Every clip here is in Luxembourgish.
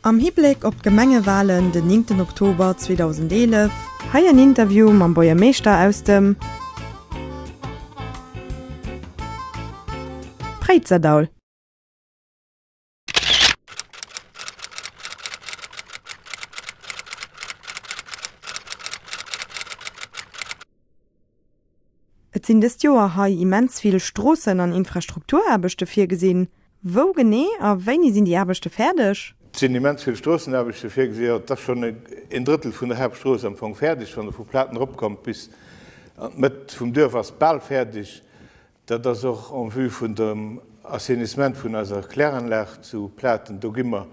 Am Hibléck op d'Gemengewalen den 9 Oktober 2011, hei en Interview mam Buergermeeschter aus dem Préizerdaul. Et sinn dëst Joer hei immens vill Stroossen an Infrastrukturaarbechte virgesinn. Wou genee a wéini sinn déi Aarbechte fäerdeg? Et sinn immens vill Stroossenaarbechte virgesinn. Jo, et ass schonn een Drëttel vun der Haaptstrooss am Fong fäerdeg, wann Der vu Platen eropkommt bis an d'Mëtt vum Duerf ass bal fäerdeg. Dat ass och en vue vun dem Assainissement vun eiser Kläranlag zu Platen. Do gi mer,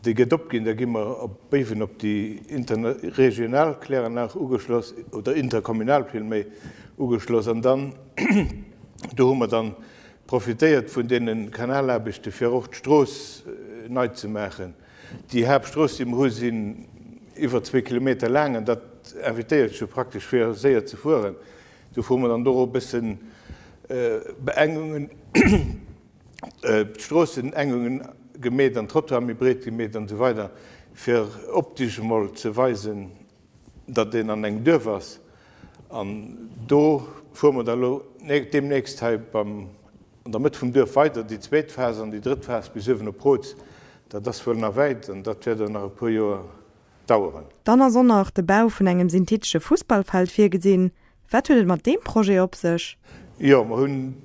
déi gëtt opginn, da gi mer op Béiwen op déi interregional Kläranlag ugeschloss, oder interkommunal villméi ugeschloss. An dann, do hu mer dann profitéiert vun deene Kanalaarbechte fir och d'Strooss nei ze maachen. Déi Haaptstrooss, déi mer hu sinn iwwer zwee Kilometer laang an dat invitéiert jo praktesch fir séier ze fueren. Dofir hu mer dann do och e bëssen Beengungen, d'Stroossenengungen gemeet an d'Trottoire méi breet gemeet an esou weider, fir optesch emol ze weisen, datt een an engem Duerf ass. An do fuere mer da lo deemnächst hei beim, an der Mëtt vum Duerf weider, déi zweet Phas an déi drëtt Phas bis uewen op Proz. Dat ass wuel nach wäit an dat wäert och nach e puer Joer daueren. Dann ass och nach de Bau vun engem synthetesche Fussballfeld virgesinn. Wat huet et mat deem Projet op sech? Jo, mer hunn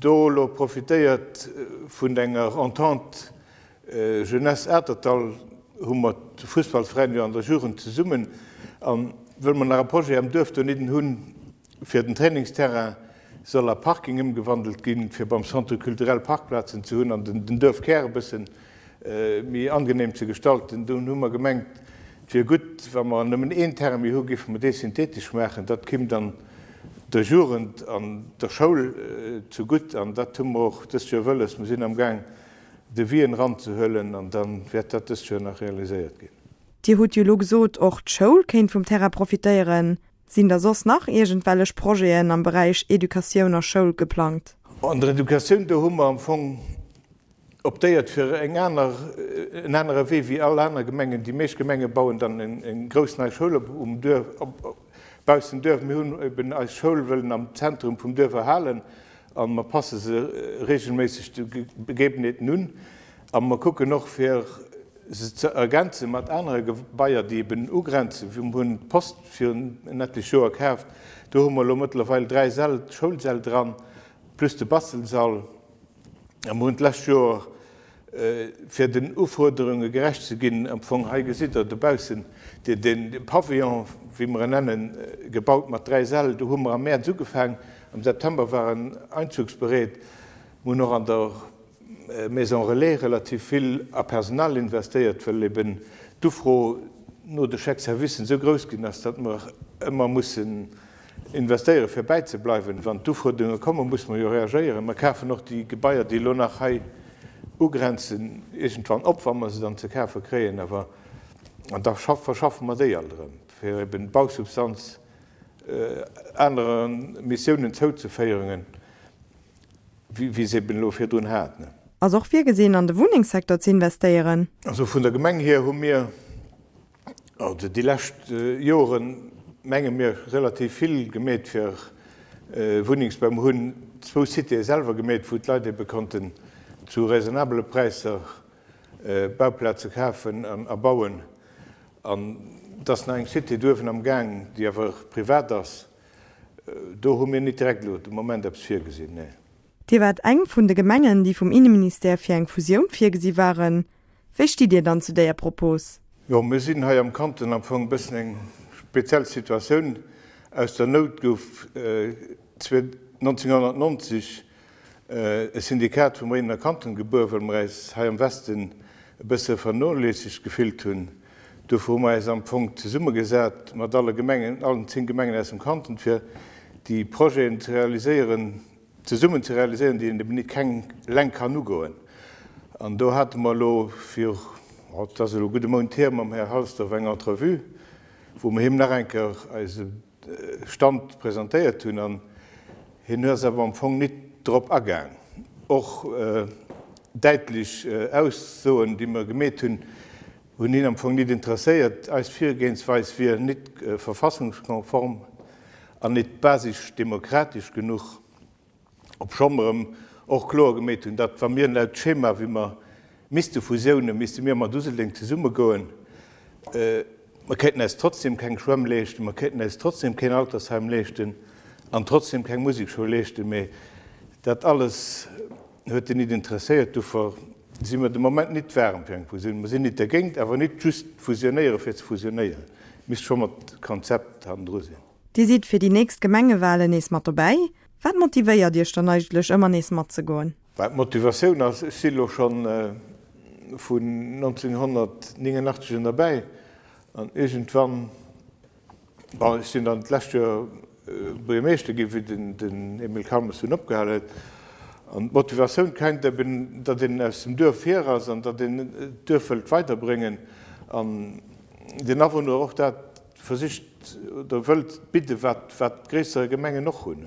do elo profitéiert vun enger Entente Jeunesse Atertdall, hu mer de Fussballveräin jo an der Jugend zesummen. An wëll mer nach e Projet am Duerf donidden hunn, fir den Trainingsterrain soll a Parking ëmgewandelt ginn, fir beim Centre culturel Parkplazen ze hunn an den Duerfkär e bëssen méi angenehm ze gestalten. Dunn hu mer gemengt, et wier gutt, wa mer nëmmen een Terrain méi hu, géife mer dee synthetesch maachen. Dat kimm dann der Jugend an der Schoul zu gutt an dat hu mer och dëst Joer wëlles. Mer sinn am Gaang, Devisen eranzehuelen an da wäert dat dëst Joer nach realiséiert ginn. Dir hutt jo elo gesot, och d'Schoul kéint vum Terrain profitéieren. Sinn da soss nach iergendwellech Projeten am Beräich Educatioun a Schoul geplangt? An der Educatioun, do hu mer am Fong optéiert fir eng aner, en anere Wee wéi all aner Gemengen. Déi meescht Gemenge bauen dann eng grouss nei Schoul op um Duerf, op baussent Duerf. Mir hunn eben eis Schoul wëllen am Zentrum vum Duerf erhalen a mer passe se regelméisseg de Begebenheeten un a mer kucken och fir se ze ergänze mat anere Gebaier, déi eben ugrenzen. Mir hunn d'Post virun en etlech Joer kaaft, do hu mer elo mëttlerweil 3 Säll, Schoulsäll dran, plus de Bastelsall. A mer hunn d'lescht Joer, fir den Ufuerderunge gerecht ze ginn, am Fong, hei gesitt Der dobaussen dee Pavillon, wéi mer en nennen, gebaut mat 3 Säll. Do hu mer am Mäerz ugefaang, am September war en einzugsbereet. Mer hunn och an der Maison Relais relativ vill a Personal investéiert, well eben d'Ufro no de Chèque-servicen esou grouss ginn ass, datt mer ëmmer mussen investéieren, fir bäizebleiwen. Wann d'Ufuerderunge kommen, musse mer jo reagéieren. Mer kafen och déi Gebaier, déi elo nach hei ugrenzen, iergendwann op, wa mer se dann ze kafe kréien. Awer an da verschaffe mer déi alt erëm, fir eben d'Bausubstanz anere Missiounen zouzeféieren. Wéi se eben elo virdrun haten. Ass och virgesinn, an de Wunnengssecteur ze investéieren? Also vun der Gemeng hier hu mir, also déi lescht Joren, menge mir, relativ vill gemeet fir Wunnengsbau. Mer hunn zwou Citéë selwer gemeet, wou d'Leit ebe konnten zu raisonnabele Präisser Bauplaze kafen a bauen. An et ass nach eng Cité do uewen am Gaang, déi awer privat ass. Do hu mir nit direkt elo de Moment eppes virgesinn, nee. Dir waart eng vun de Gemengen, déi vum Inneministère fir eng Fusioun virgesi waren. Wéi stitt Dir dann zu déier Propos? Jo, mir sinn hei am Kanton am Fong e bëssen eng speziell Situatioun. Aus der Nout gouf 1990 e Syndikat vum Réidener Kanton gebuer, well mer äis hei am Westen e bësse vernoléissegt gefillt hunn. Dofir hu mer äis am Fong zesummegesat mat alle Gemengen, allen 10 Gemengen aus dem Kanton, fir déi Projeten ze realiséieren, zesummen ze realiséieren, déi een eben nit keng eleng kann ugoen. An do hate mer elo vir, oh, et ass elo e gudde Mount hier, mam Här Halsdorf eng Entrevue, wou mer him nach eng Kéier eise Stand presentéiert hunn an hien ass awer am Fong nit drop agaang. Och däitlech Aussoen, déi mer gemeet hunn. Hunn hien am Fong nit interesséiert. Eis Virgehensweis wier nit verfassungskonform an nit basisch demokratesch genuch, obscho mer em och kloer gemeet hunn, datt wa mir laut Schema, wéi mer misste fusiounen, misste mir mat Useldeng zesummegoen. Mer kéinten eis trotzdem keng Schwämm leeschten, mer kéinten eis trotzdem keen Altersheim leeschten an trotzdem keng Musekschoul leeschten, mee dat alles huet en nit interesséiert. Duerfir si mer de Moment nit waarem fir eng Fusioun. Mer sinn nit dergéint, awer nit just fusionéiere fir ze fusionéieren. Et misst scho mat Konzept hannendru sinn. Dir sidd fir déi nächst Gemengewalen nees mat dobäi. Wat motivéiert Iech dann eigentlech ëmmer nees matzegoen? Wat d'Motivatioun ass, ech si lo scho vun 1989 un derbäi an iergendwann, bon, ech sinn dann d'lescht Joer Buergermeeschter ginn, wéi den Emile Calmes dunn opgehal huet. An d'Motivatioun kennt eben, datt een aus dem Duerf hier ass an datt een d'Duerf wëllt weiderbréngen an den Awunner och dat versicht oder wëllt bidden, wat gréisser Gemengen och hunn.